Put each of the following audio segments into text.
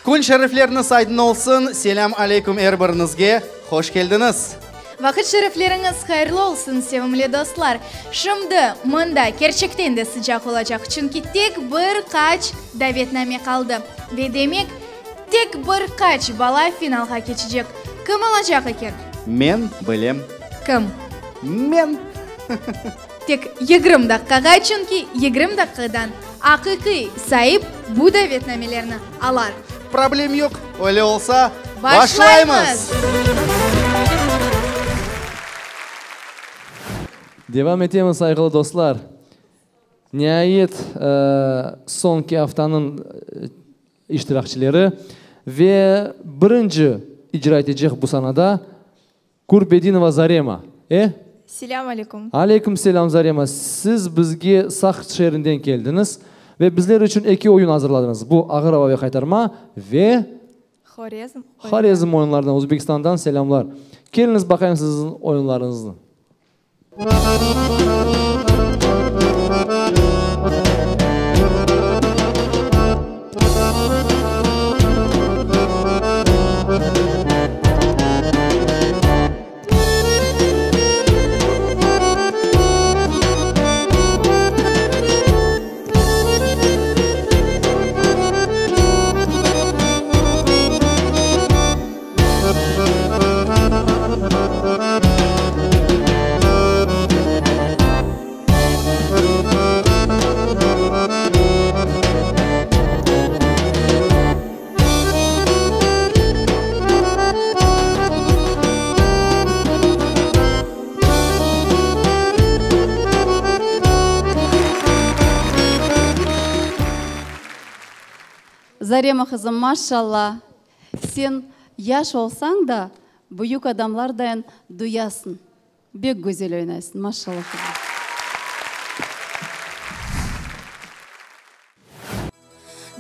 Kün şerifleriñiz aydın olsun, selâm aleyküm er biriñizge, hoş keldiñiz! Vaqıt şerifleriñiz hayırlı olsun, sevimli dostlar! Şimdi mında kerçekten de sıcaq olacaq, çünki tek bir qaç davetname qaldı ve demek, tek bir qaç bala finalğa keçecek. Kim olacaq eken? Men bilem. Kim? Men! Tek yigirmi daqqağa, çünki yigirmi daqqadan aqiqiy saip bu davetnamelerni alar. Problem yoq, öyle olsa, başlaymız! Devam etemiz, sayğılı dostlar. Niayet, soñki aftanıñ iştirakçileri ve birinci icra etecek bu sanada Kurbedinova Zarema, e? Selâm aleyküm. Aleyküm selâm, Zarema. Siz bizge Saq şeerinden keldiñiz ve bizler içün eki oyun azırladıñız. Bu, Ağır ava ve qaytarma ve. Horezm oyunları. Horezm oyunlarından, Özbekistandan selâmlar. Keliñiz baqayım siziñ oyunlarıñıznı. Zarema qızım, maşşalla, sen yaş olsañ da, büyük adamlardayın duyasıñ. Bek güzel oynaysıñ, maşşalla qızım.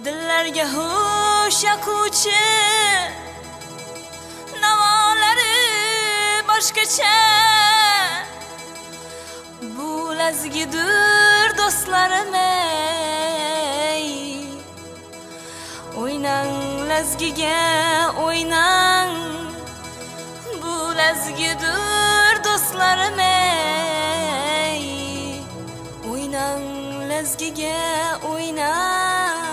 Dillerge huş yaquvçı Navaları başqaça Bu lezgidir dostlarım ey Oynañ lezgige oynañ Bu lezgidir dostlarım ey Oynañ lezgige oynañ.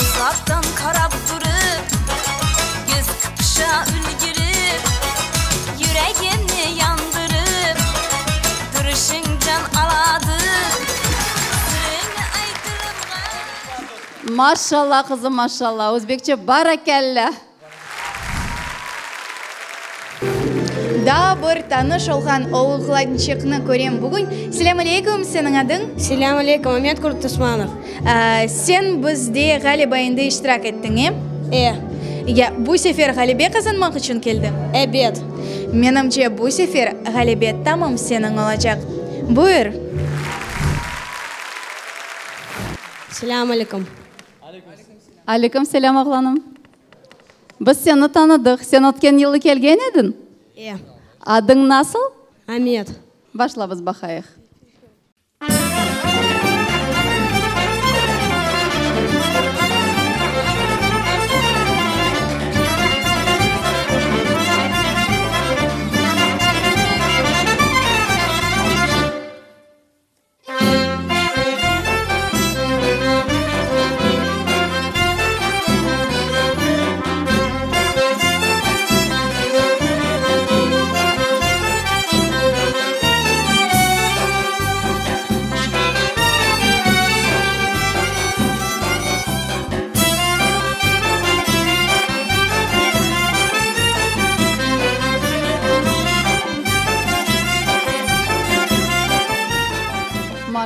Uzaqtan qarap turıp, köz qıpışa ülgürip, Yüregimni yandırıp, duruşıñ can aladı. Sırıñnı aytırımğa. Maşşalla, qızım, maşşalla, özbekçe barakâlla! Daa bir tanış olğan oğlançıqnı körem bugün. Selâm aleyküm, seniñ adıñ? Selâm aleyküm, Amet Kurtosmanov. Sen bizde, ğaliba, endi iştirak ettiñ, e? E. Ya bu sefer ğalebe qazanmaq içün keldiñ? Ebet. Menimce, bu sefer ğalebe tamam seniñ olacaq. Buyur. Selâm aleyküm. Aleyküm selâm, oğlanım. Biz seni tanıdıq. Sen ötken yılı kelgen ediñ? E. Adıñ nasıl? Amet. Başla biz baqayıq.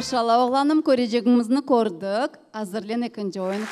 Maşalla, oğlanım, körecegimizni kördik. Azırlen ekinci oyunğa.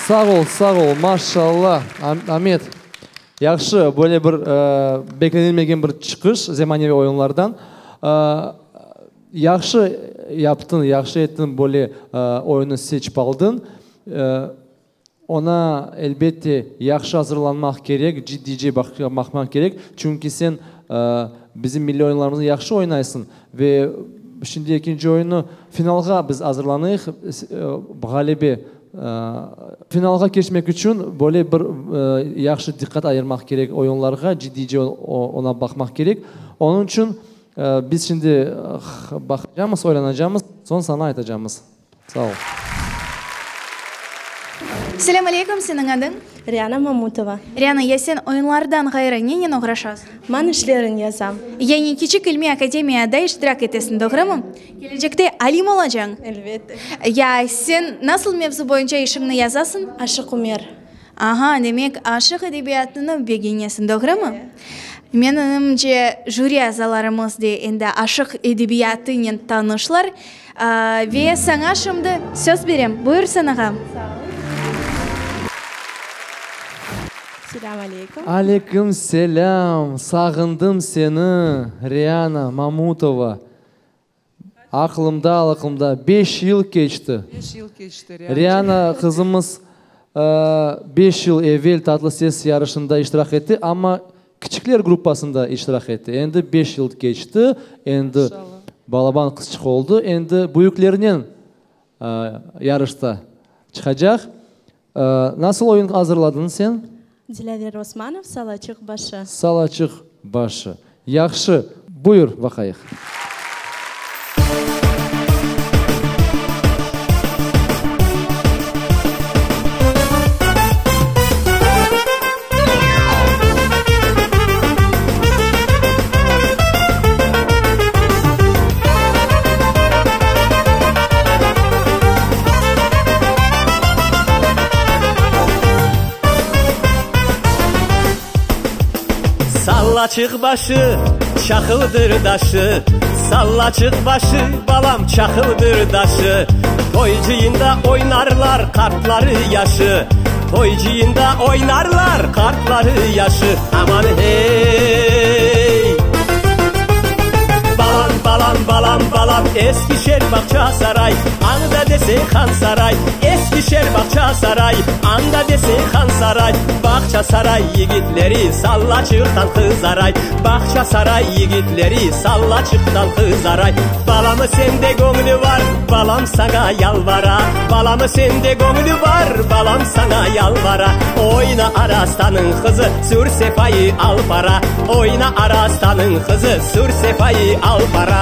Sağ ol, sağ ol, maşallah, Amet. Yahşı, böyle bir beklenilmegen bir çıqış zemaneviy oyunlardan. Yahşı yaptıñ, yahşı ettiñ, böyle oyunnı seçip aldıñ. Oña, elbette, yahşı azırlanmaq kerek, ciddiyce baqmaq kerek, çünki sen bizim milliy oyunlarımıznı yahşı oynaysıñ ve şimdi ekinci oyunnı, finalğa biz azırlanayıq, ğalebe, finalğa keçmek içün böyle bir yahşı diqqat ayırmaq kerek oyunlarğa, ciddiyce oña baqmaq kerek. Onıñ içün biz şimdi baqacamız, oylanacamız, soñ saña aytacamız. Sağ ol. Selâm aleyküm, seniñ adıñ? Riana Mamutova. Riana, ya sen oyunlardan ğayrı nenen oğraşasıñ? Man işlerin yazam. Yani Kiçik ilmiy akademiyada iştirak etesiñ, doğrumı? Kelecekte alim olacañ? Elbette. Ya sen nasıl mevzu boyunca işiñni yazasıñ? Aşıq Ümer. Aha, demek, aşıq edebiyatını begenesiñ, doğrumı? Menimce, jüri azalarımız de endi aşıq edebiyatınen tanışlar. Ve saña şimdi söz berem. Buyur, Sanağa. Selâm aleyküm. Aleyküm selâm. Sağındım seni, Riana Mamutova. Aqlımda, aqlımda, beş yıl keçti. Beş yıl keçti, Riana. Riana qızımız beş yıl evel Tatlı ses yarışında iştirak etti, amma kiçikler gruppasında iştirak etti. Endi beş yıl keçti, endi balaban qızçıq oldı, endi büyüklernen yarışta çıqacaq. Nasıl oyun azırladıñ sen? Dilâver Osmanov, Salaçıq başı. Salaçıq başı. Yahşı, buyur, baqayıq. Sallaçıq başı, çaqıldır daşı, Sallaçıq başı, balam, çaqıldır daşı. Toy cıyında oynarlar qartları, yaşı, Toy cıyında oynarlar qartları, yaşı. Aman hey! Balam, balam, balam, balam, Eski şer Bağçasaray, Anda dese han saray, Eski şer Bağçasaray, Anda dese han saray, Bağçasaray yigitleri Sallaçıqtan qızaray, Bağçasaray yigitleri Sallaçıqtan qızaray. Balamı sende göñlü bar, Balam saña yalvara, Balamı sende göñlü bar, Balam saña yalvara. Oyna Arastanıñ qızı, Sür sefayı al para, Oyna Arastanıñ qızı, Sür sefayı al para.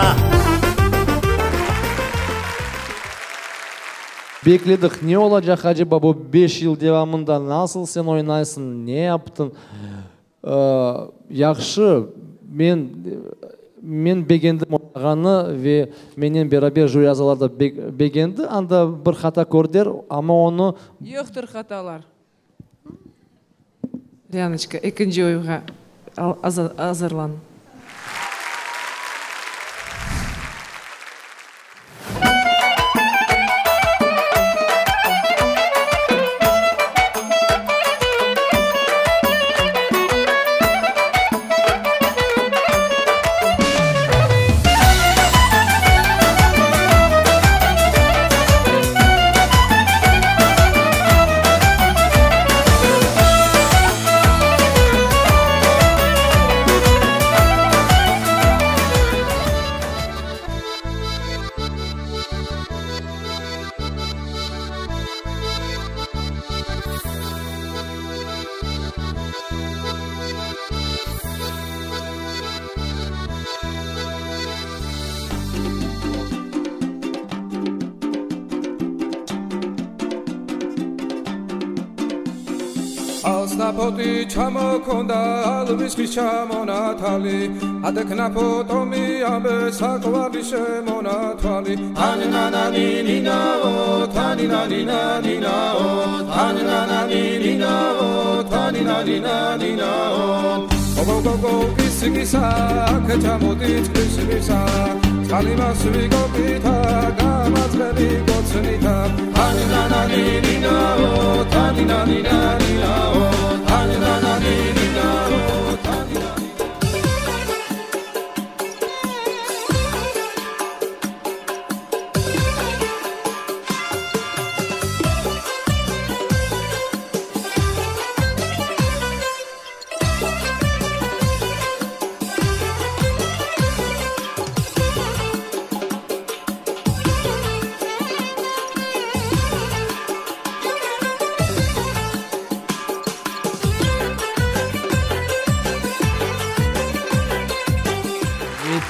Bekledik, ne olacaq aceba bu beş yıl devamında, nasıl sen oynaysıñ, ne yaptıñ? Yahşı, men men begendim oynağanı ve mennen beraber jüri azaları da begendi. Anda bir hata kördiler, amma onı. Yoqtır hatalar. Rianoçka, ekinci oyunğa azırlan.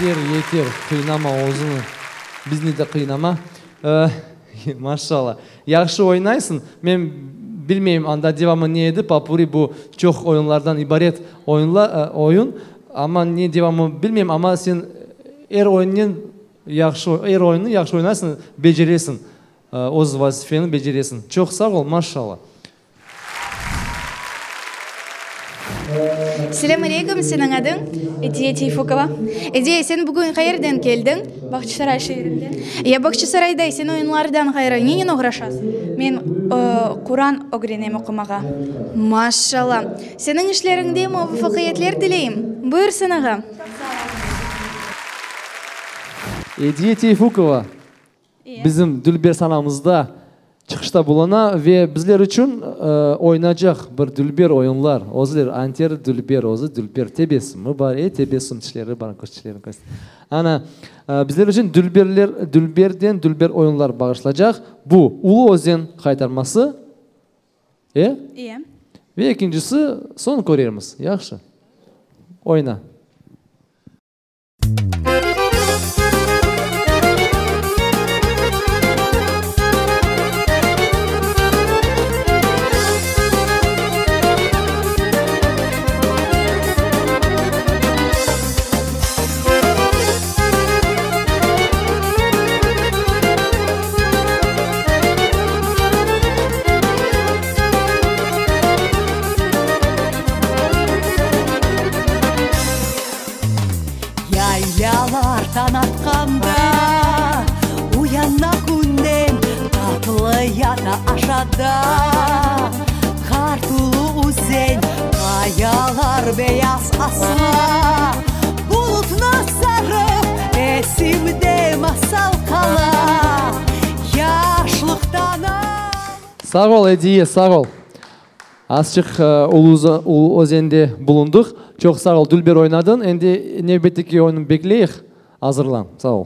Yeter, yeter, qıynama özüni, bizni de qıynama. Maşallah. Yahşı oynaysıñ. Men bilmeyim, anda devamı ne edi, popuri bu çoq oyunlardan ibaret oyunlar, oyun. Amma ne devamı bilmeyim, amma sen er oyunnen yahşı, er oyunnı yahşı oynaysıñ, beceresiñ, öz vazifeni beceresiñ. Çoq sağ ol, maşallah. Selâm aleyküm, seniñ adıñ? Ediye Teyfukova. Ediye, sen bugün qayerden keldiñ? Bağçasaray şeerinden. Ya Bağçasarayda sen oyunlardan ğayrı nenen oğraşasıñ? Men Quran ögrenem oqumağa. Maşallah! Seniñ işleriñde muvafaqiyetler tileyim. Buyur sanağa. Ediye Teyfukova Bizim dülber sanamızda çıqışta buluna ve bizler içün oynacaq bir dülber oyunlar. Özler anter dülber, özü dülber, tebessümi bar, e, tebessüm, tişleri bar, tişlerini köster. Ana, bizler içün dülberler, dülberden dülber oyunlar bağışlacaq. Bu, Ulu Özen qaytarması, e? E. Ve ekincisi, soñ körermiz. Yahşı. Oyna. Yaylalar tañ atqanda Uyana künden Tatlı yata aşada Qart Ulu Üzen Qayalar beyaz asla Bulutnı sarıp Esimde masal qala Yaşlıqtan Sağ ol, Ediye, sağ ol. Azçıq Ulu Özende bulundıq. Çoq sağ ol, dülber oynadıñ. Endi nevbetteki oyunnı bekleyik. Azırlan. Sağ ol.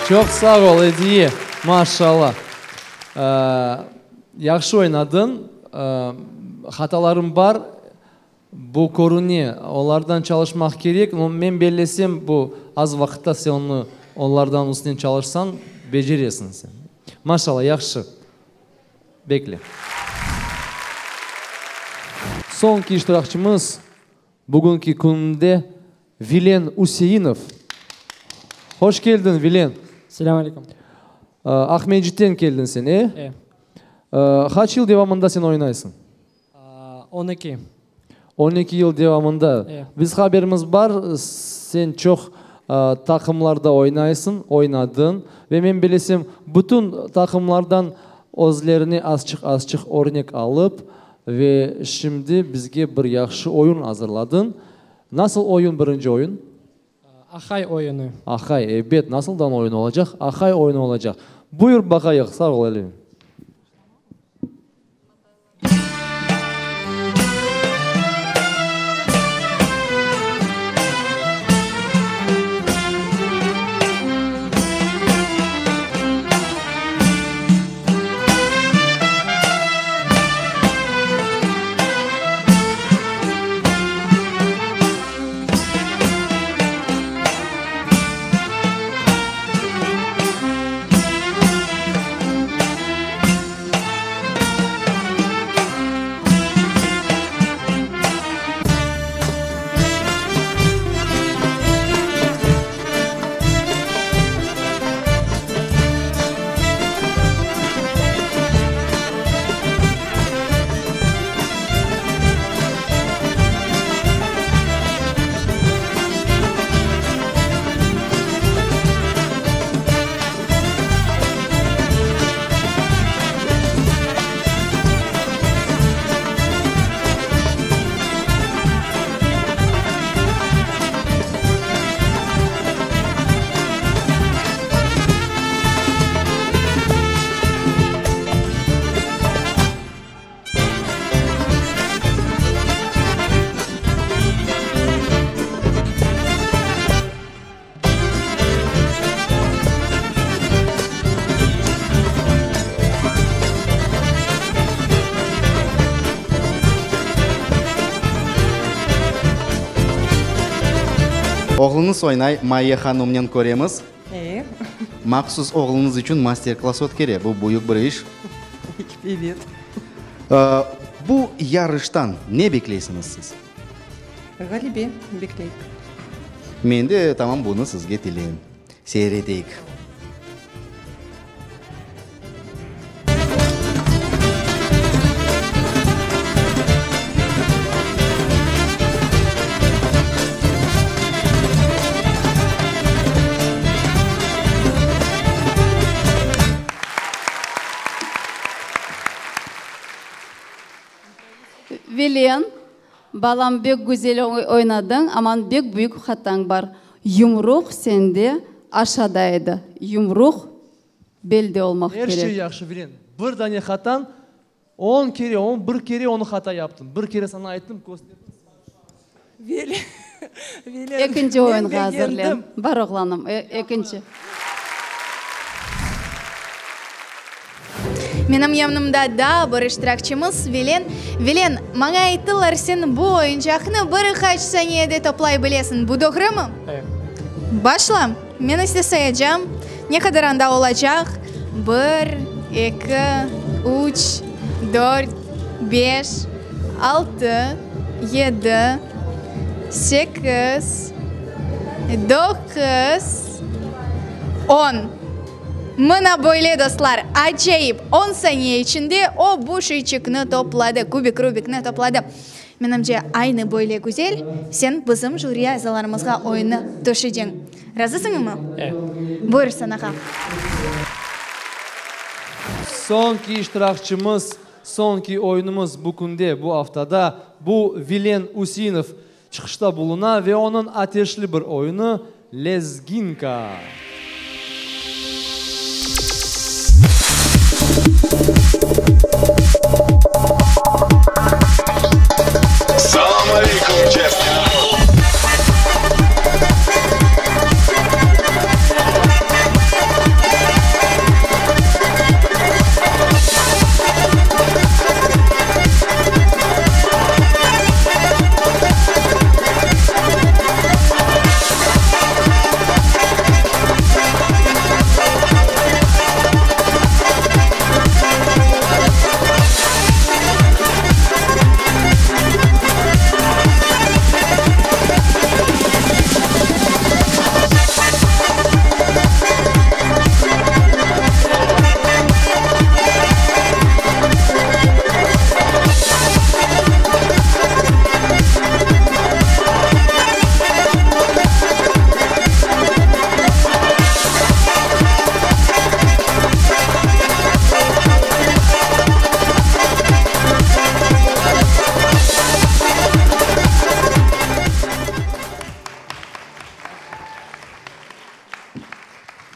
Çoq sağ ol, Ediye, maşallah. Yahşı oynadıñ, hatalarıñ bar, bu körüne, olardan çalışmaq kerek, no, men bellesem, bu az vaqıtta sen onı, olardan üstünden çalışsañ, beceresiñ sen. Maşallah, yahşı. Bekle. Soñki iştirakçımız bugünki künde Vilen Üseinov. Hoş keldiñ, Vilen. Selâm aleyküm. Aqmescitten keldiñ sen, e? E. Qaç yıl devamında sen oynaysıñ? 12. 12 yıl devamında. E. Biz haberimiz bar, sen çoq taqımlarda oynaysıñ, oynadıñ. Ve men bilesem, bütün taqımlardan özlerine azçıq-azçıq örnek alıp, ve şimdi bizge bir yahşı oyun azırladıñ. Nasıl oyun birinci oyun? Ahay oyunı. Ahay, ebet, nasıldan oyun olacaq? Ahay oyunı olacaq. Buyur, baqayıq, sağ ol, Elvin. Oğluñız oynay, Mayye hanımnen köremiz. E. Mahsus oğluñız içün master-klass ötkere, bu büyük bir iş. Ebet. Bu yarıştan ne bekleysiñiz siz? Ğalebe bekleyik. Men de tamam bunı sizge tileyim. Seyir eteyik. Vilen, balam, bek güzel oynadıñ, aman bek büyük hatañ bar. Yumruq sende aşada edi. Yumruq belde olmaq Er şey kerek. yahşı, Vilen. Bir dane hatañ, on kere, on bir kere onı hata yaptıñ. Bir kere saña ayttım, kösterdim. Ekinci oyunğa azırlen. Bar, oğlanım, ekinci. Menim yanımda daa bir iştirakçimiz, Vilen. Vilen, maña ayttılar, sen bu oyuncaqnı bir qaç saniyede toplay bilesiñ. Bu doğrumı? E. Başla. Men ise sayacam. Ne qadar anda olacaq? Bir, eki, üç, dört, beş, altı, yedi, sekiz, doquz, on. Mına böyle, dostlar, acayip! On saniye içinde o bu şeyçikni topladı, kubik Rubikni topladı. Menimce, aynı böyle güzel sen bizim jüri azalarımızğa oyunnı töşeceñ. Razısıñmı? E. Buyur, sanağa. Soñki iştirakçımız, soñki oyunımız bu künde, bu aftada, bu Vilen Üseinov çıqışta buluna ve onıñ ateşli bir oyunı, Lezginka.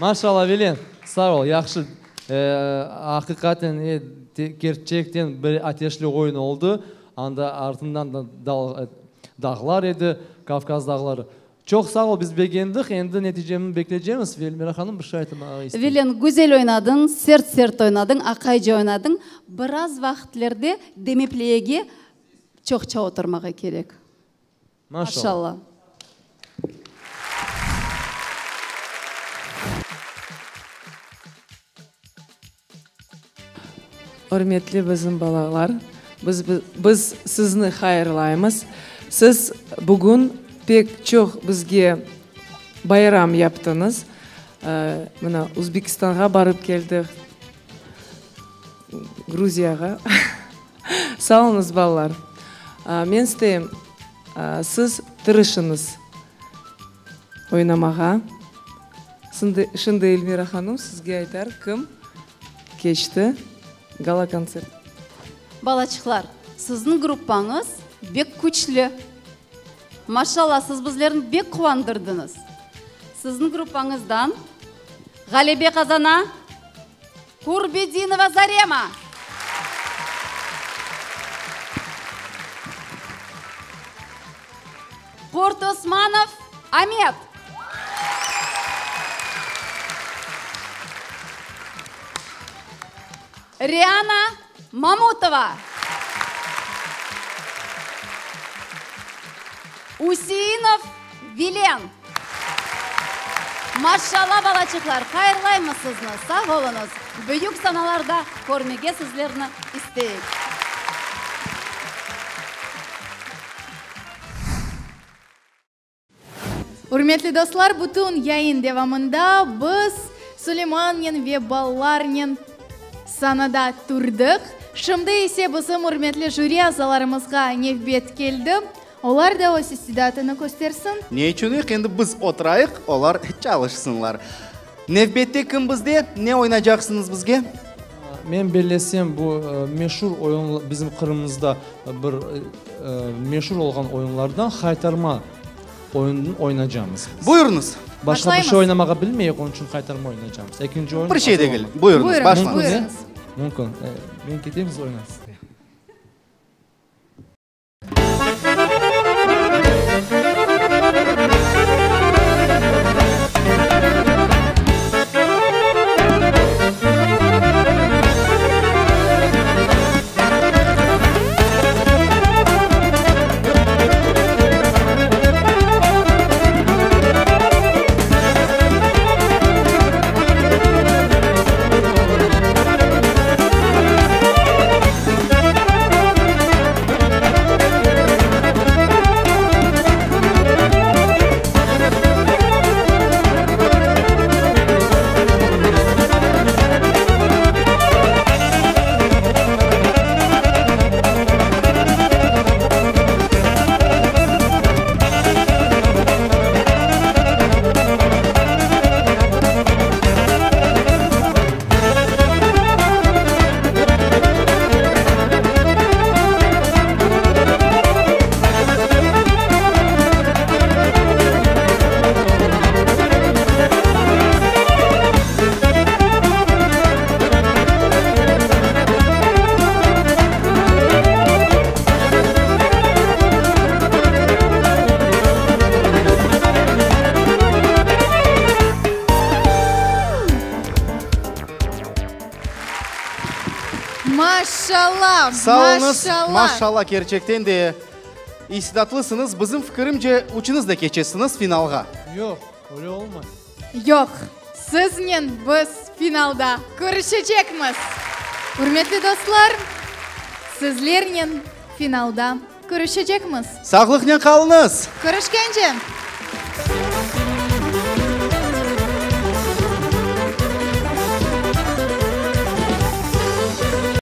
Maşallah, Vilen, sağ ol, yahşı. Aqiqaten, kerçekten bir ateşli oyun oldı. Anda artından da dağlar edi, Kavkaz dağları. Çoq sağ ol, biz begendik, endi neticeni bekleycemiz. Ve Elmira hanım bir şey aytmağa istey. Vilen, güzel oynadıñ, sert-sert oynadıñ, aqayca oynadıñ. Biraz vaqıtlerde demepleyege çoqça oturmağa kerek. Maşallah. Ürmetli bizim balalar, biz biz sizni hayırlaymız. Siz bugün pek çoq bizge bayram yaptıñız. Mına, Özbekistanğa barıp keldik, Gruziyağa. Sağ oluñız, balalar. Men isteyim, siz tırışıñız oynamağa. Şimdi Elmira hanım sizge aytar, kim keçti gala-kontsert. Balaçıqlar, sizniñ gruppañız bek küçlü. Maşallah, siz bizlerni bek quvandırdıñız. Sizniñ gruppañızdan ğalebe qazana Kurbedinova Zarema! Qurtosmanov Amet! Riana Mamutova! Useinov Vilen! Maşşalla, balaçıqlar, hayırlaymız sizni, sağ oluñız, büyük sanalarda körmege sizlerni isteyik. Ürmetli dostlar, bütün yayın devamında biz Suleymannen ve balalarnen sanada turdıq. Şimdi ise bizim ürmetli jüri azalarımızğa nevbet keldi. Olar da öz istidatını köstersin. Ne içün yoq, endi biz oturayıq, olar çalışsınlar. Nevbette kim bizde? Ne oynacaqsıñız bizge? Men bellesem, bu meşur oyun, bizim Qırımımızda bir meşur olğan oyunlardan Haytarma oyunını oynacamız biz. Buyurıñız. Başqa bir şey oynamağa bilmeyik, onıñ içün Haytarma oynacamız. Ekinci oyun Bir şey degil. Buyurıñız, başlañız. Mümkün, mümkün. Men keteyim, siz oynaysız. Maşallah! Sağ oluñız, Maşallah! maşallah, kerçekten de istidatlısıñız. Bizim fikirimce, üçüñiz de keçesiñiz finalğa. Yoq, öyle olmay. Yoq, siznen biz finalda körüşecekmiz! Ürmetli dostlar, sizlernen finalda körüşecekmiz! Sağlıqnen qalıñız! Körüşkence!